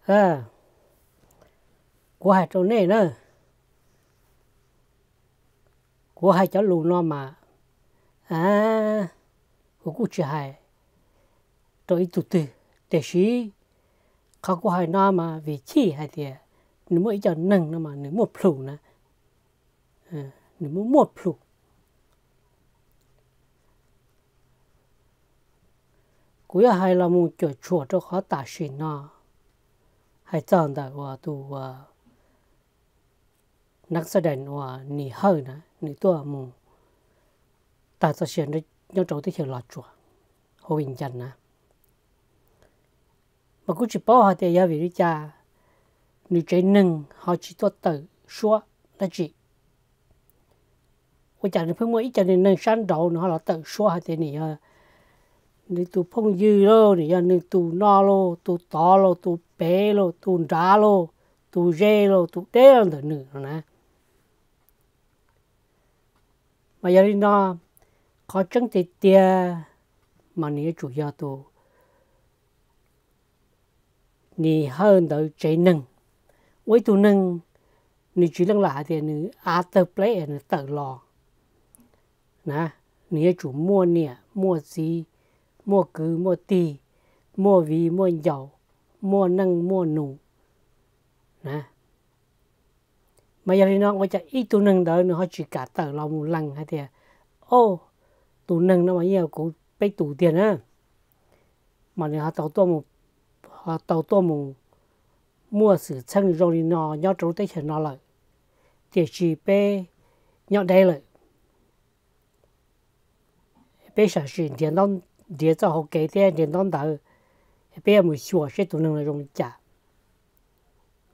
Kuv hais rau nej na, kuv hais cov lus no mas, a, kuv kuj tsis hais rau ib tug twg, tiam sis qhov kuv hais no mas vim chij hais tias nws muaj ib co neeg no mas nws muaj plhus na, nws muaj muaj plhus. Kuv yuav hais los mus cuam tshuam rau qhov tam sim no hais txog ntawm uas tus, a, nab xab dees uas Nis Hawj na, nws tuaj mus tag txoj sia nyob rau teb chaws Los Tsuas, hauv Vij Ncav na. Mas kuv tsis paub hais tias yog vim li cas nws tsev neeg ho tsis tuaj tawm suab dab tsi. Ua cas nws pheej muaj ib co neeg sab nraud nws ho los tawm suab hais tias nws yog nws tus phooj ywg lauj, nws yog nws tus no lauj, tus tod lauj, tus pem lauj, tus nrad lauj, tus ze lauj, tus deb lauj ntawm nws no na. Mas yog li no, qhov tseeb tiag tiag mas nws yuav tsum yog tus Nis Hawj ntawd tsev neeg. Ua ib tug neeg nws tsis leej lam hais tias nws av tawg pleb es nws tawm los na, nws yuav tsum muaj niam muaj txiv, muaj kwv muaj tij, muaj viv muaj ncaus, muaj neej muaj nus na. Mas yog li no ua cas ib tug neeg ntawd nws ho tsis kam tawm los mus lees hais tias, o, tus neeg no mas yeej yog kuv peb tus tiag na, mas nws ho tau tuaj mus muaj xwm txheej zoo li no nyob rau lub teb chaws no lawm, tiam sis peb nyob deb lawm, peb sam sim nrhiav txoj hau kev thiab nrhiav ntaub ntawv, peb yuav mus xyuas seb tus neeg no zoo li cas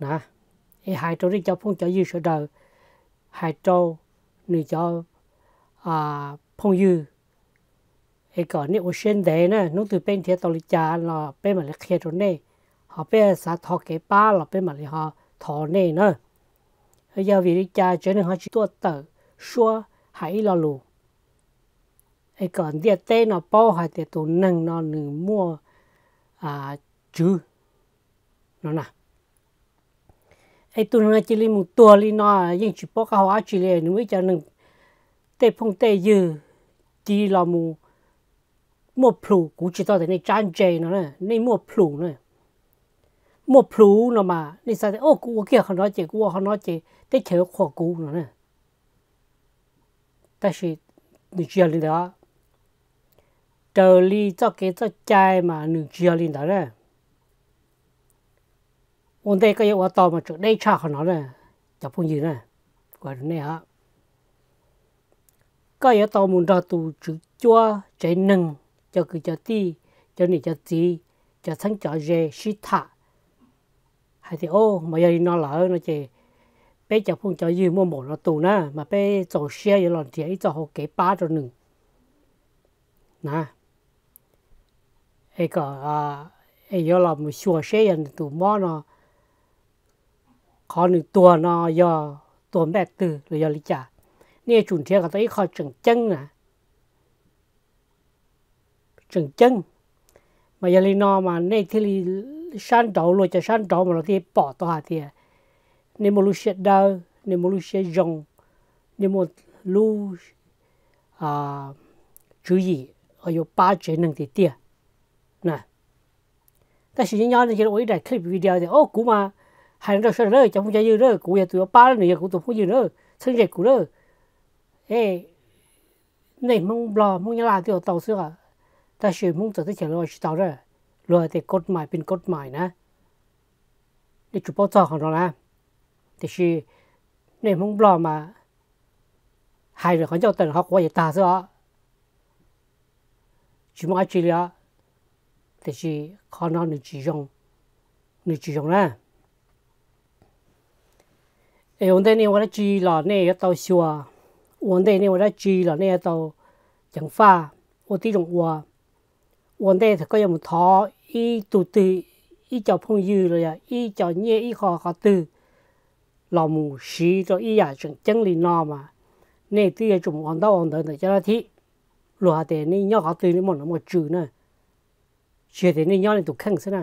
na. Es hais rau nej cov phooj cov ywg sawv daws, hais rau nws cov phooj ywg, es kom nej ua siab ntev na, hnub twg peb nrhiav tau li cas los peb mam li qhia rau nej, ho peb xav thov kev pab los peb mam li ho thov nej na. Yog vim li cas tsev neeg ho tsis tuaj tawm suab hais ib lo lus, es kom ntiaj teb no paub hais tias tus neeg no nws muaj tswv no na. Es tus neeg no cia li mus tuag li no yeej tsis paub qab hau dab tsi li, nws muaj ib co neeg tej phooj tej ywg cia los mus muaj plhus, kuv tsis tau tias nej tsab ntse no na, nej muaj plhus na. Muaj plhus no mas nej xav tias, o, kuv ua kiag qhov no ces kuv ua qhov no ces teb chaws qhuas kuv no na. Tab sis nws tsis yog li ntawd, raws li txoj kev txoj cai mas nws tsis yog li ntawd na. Ua ntej koj yuav ua tau mas tseem deb tshaj qhov no na, cov phooj ywg na, kuv hais rau nej os. Koj yuav tau mus nrog tus tswv cuab tsev neeg, cov kwv cov tij, cov niam cov txiv, cov txheeb cov ze sib tham hais tias, o, mas yog li no lawm no ces peb cov phooj cov ywg muaj npaum no tus na, mas peb txaus siab yuav los nrhiav ib txoj hau kev pab rau nws na. Es kom, es yuav los mus xyuas seb yog nws tus mob no, qhov nws tuag no yog tuag npaj twg los yog li cas. Nej yuav tsum nrhiav kom tau ib qho tseem ceeb na, tseem ceeb. Mas yog li no mas nej thiaj li sab nraud, luag cov sab nraud mas luag thiaj pom tau hais tias nej muaj lub siab dawb, nej muaj lub siab zoo, nej muaj lub tswv yim yuav pab tsev neeg tiag tiag na. Tab sis nyob nyob cia li ua ib daim clip video tias, o, kuv mas hais rau sawv daws, cov phooj cov ywg na, kuv yog tus yuav pab, nws yog kuv tus phooj ywg na, txheeb ze kuv na. E, nej Hmoob Nplog Hmoob Nyab Laj twb ua tau xwb, tab sis Hmoob txawv teb chaws luag ua tsis tau na. Luag hais tias kod mais pin kod mais na, nej tsum paub txog qhov no na. Tiam sis nej Hmoob Nplog mas hais lawm qhov ncauj tawm qhov quav ces tag xwb os, tsis muaj dab tsi li os. Tiam sis qhov no nws tsis zoo, nws tsis zoo na. Es ua ntej nej ua dab tsi los nej yuav tau xyuas, ua ntej nej ua dab tsi los nej yuav tau ceev faj, ua tib zoo ua. Ua ntej thaum koj yuav mus thov ib tug twg, ib co phooj ywg los yog ib co nyiaj ib qho qhov twg los mus siv rau ib yam tseem ceeb li no mas nej twb yuav tsum mus ua ntaub ua ntawv ntawm cov lab thib. Luag hais tias nej nyob qhov twg nej muaj nom muaj tswv na, tsis yog tias nej nyob nej tus kheej xwb na.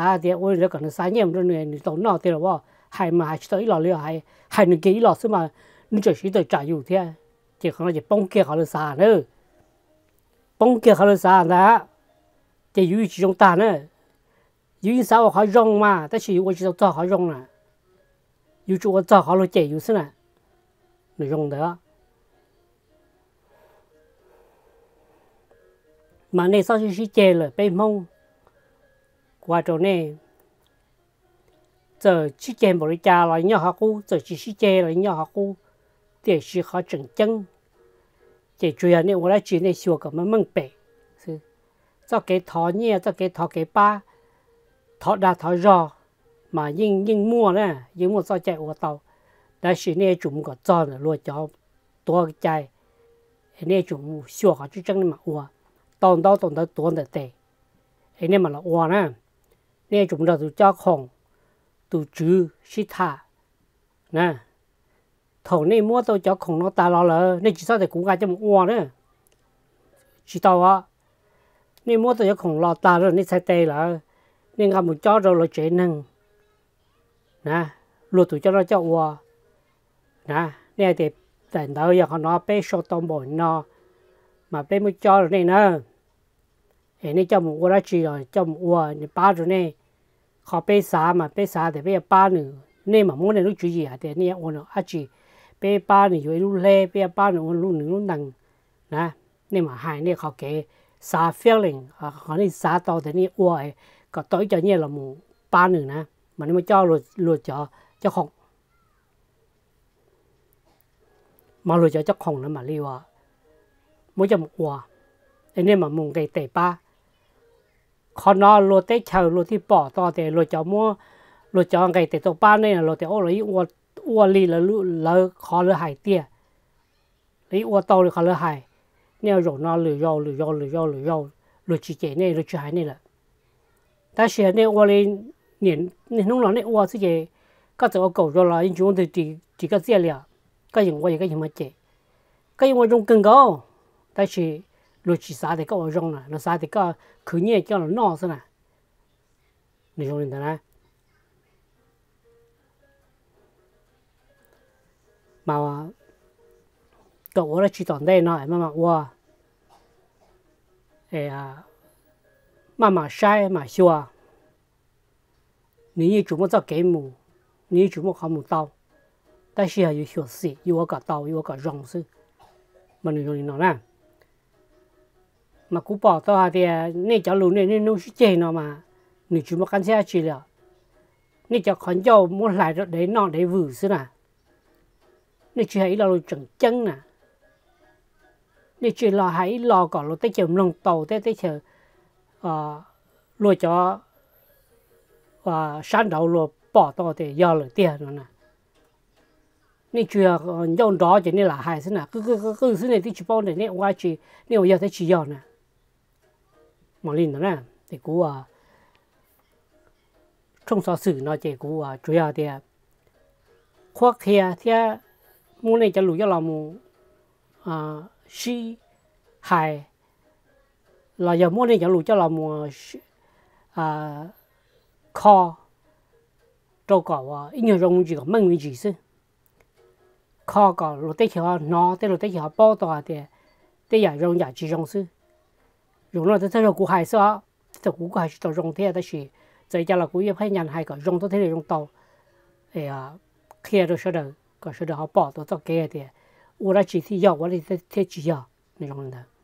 xav tias ua li ntawd kom nws xa nyiaj mus rau nws, nws tau noj tiag los as. Hais mas hais tsis tau ib los li, hais nws kiag ib los xwb mas nws tseem siv tawm tsam yus thiab. Ces qhov no ces poob kiag qhov lawv xav na, poob kiag qhov lawv xav ntag. Ces yus yeej tsis zoo tag na. Yus yeej xav ua qhov zoo mas tab sis yus ua tsis tau txog qhov zoo na, yus tsuas ua txog qhov luag cem yus xwb na. Nws zoo ntawd. Mas nej txhob sib sib ceg lawm peb Hmoob, kuv hais rau nej, txawm sib ceg npaum li cas los nyob qhov qub, txawm tsis sib ceg los nyob qhov qub, tiam sis qhov tseem ceeb ces tsuas yog nej ua dab tsi nej xyuas kom meej meej pem xwb. Txoj kev thov nyiaj, txoj kev thov kev pab, thov dag thov zog mas yeej yeej muaj na, yeej muaj txoj cai ua tau, tab sis nej yuav tsum mus kom txog ntawm luag cov tuav cai, es nej yuav tsum mus xyuas qhov tseeb tseeb nej mam ua, tau ntaub tau ntawv tuav ntawm tes es nej mam los ua na. Nej yuav tsum mus nrog tus cob khoom, tus tswv sib tham na. Thaum nej muab tau cov khoom no tas los lawm nej tsis txhob tias kuv nqa coj mus ua na, tsis tau os. Nej muab tau cov khoom los tas rau nej txhais tes lawm, nej nqa mus cob rau lawv tsev neeg na, luag tus coj noj coj ua na. Nej hais tias daim ntawv yog qhov no peb sau tau npaum no mas peb muab cob rau nej na, es nej coj mus ua dab tsi los coj mus ua, nws pab rau nej. Qhov peb xav mas peb xav tias peb yuav pab nws, nej mam muab nej lub tswv yim hais tias nej yuav ua nws dab tsi, peb pab nws yuav ib lub hleb, peb yuav pab nws ua nws lub nees na. Nej mam hais nej qhov kev xav feeling, qhov nej xav tau tias nej ua kom tau ib co nyiaj los mus pab nws na, mas nej muab cob luag cov cob khoom, mas luag cov cob khoom na mam li ua, muab coj mus ua, es nej mam mus nqes tes pab. Qhov no luag teb chaws luag thiaj pom tau tias luag cov muab, luag cov nqes tes tau pab nej no luag tias ua li lawv qhov lawv hais tiag, lawv ua tau li qhov lawv hais. Nej ua zaum no lwm zaus lwm zaus lwm zaus lwm zaus, luag tsis cem nej, luag tsis hais nej lawm. Tab sis nej ua li, niaj hnub no nej ua xwb ces koj txawm ua kaum zaus los yeej tsis muaj leej twg ris koj txiaj li os. Koj yeej ua ces koj yeej muaj cem. Koj yeej ua zoo kawg nkaus, tab sis luag tsis xav tias koj ua zoo na, luag xav tias koj khwv nyiaj coj los noj xwb na. Nws zoo li ntawd na. Mas kom ua dab tsi tom ntej no maj mam ua, maj mam saib mam xyuas. Nws yeej tsuas muaj txoj kev mus, nws yeej tsuas muaj qhov mus tau, tab sis yog yus xyuam xim, yus ua kom tau, yus ua kom zoo xwb. Mas nws zoo li no na. Mas kuv pom tau hais tias nej cov lus nej niaj hnub sib ceg no mas nws tsis muaj qab ntxhiab dab tsi li os. Nej cov qhov ncauj muab hlais rau dev noj dev vwm xwb na. Nej tsis hais ib lo lus tseem ceeb na. Nej tsis los hais ib lo kom luag teb chaws mloog tau, teb teb chaws, luag cov sab nraud luag pom tau tias yog lawm tiag no na. Nej tsuas yog ncauj nrov ces nej lam hais xwb na, qw qw qw xwb, nej twb tsis paub nej ua dab tsi, nej ua yog thiab tsis yog na. Mas li ntawd na, ces kuv tshooj xov xwm no ces kuv tsuas yog tias qhuab qhia thiab muab nej cov lus coj los mus sib hais, los yog muab nej cov lus coj los mus kho rau kom ib nyuag zoo me ntsis kom meej me ntsis xwb. Kho kom luag teb chaws ho hnov thiab luag teb chaws ho paub tau hais tias tej yam zoo yam tsis zoo xwb. Zaum no twb txog zaug kuv hais xwb os, tej thaum kuv kuj hais tsis tau zoo thiab, tab sis txawm li cas los kuv yeej pheej nyan hais kom zoo tau thiaj li zoo tau, qhia rau sawv daws kom sawv daws ho pom tau txoj kev hais tias ua dab tsi thiaj yog, ua dab tsi thiaj tsis yog. Nws zoo li ntawd.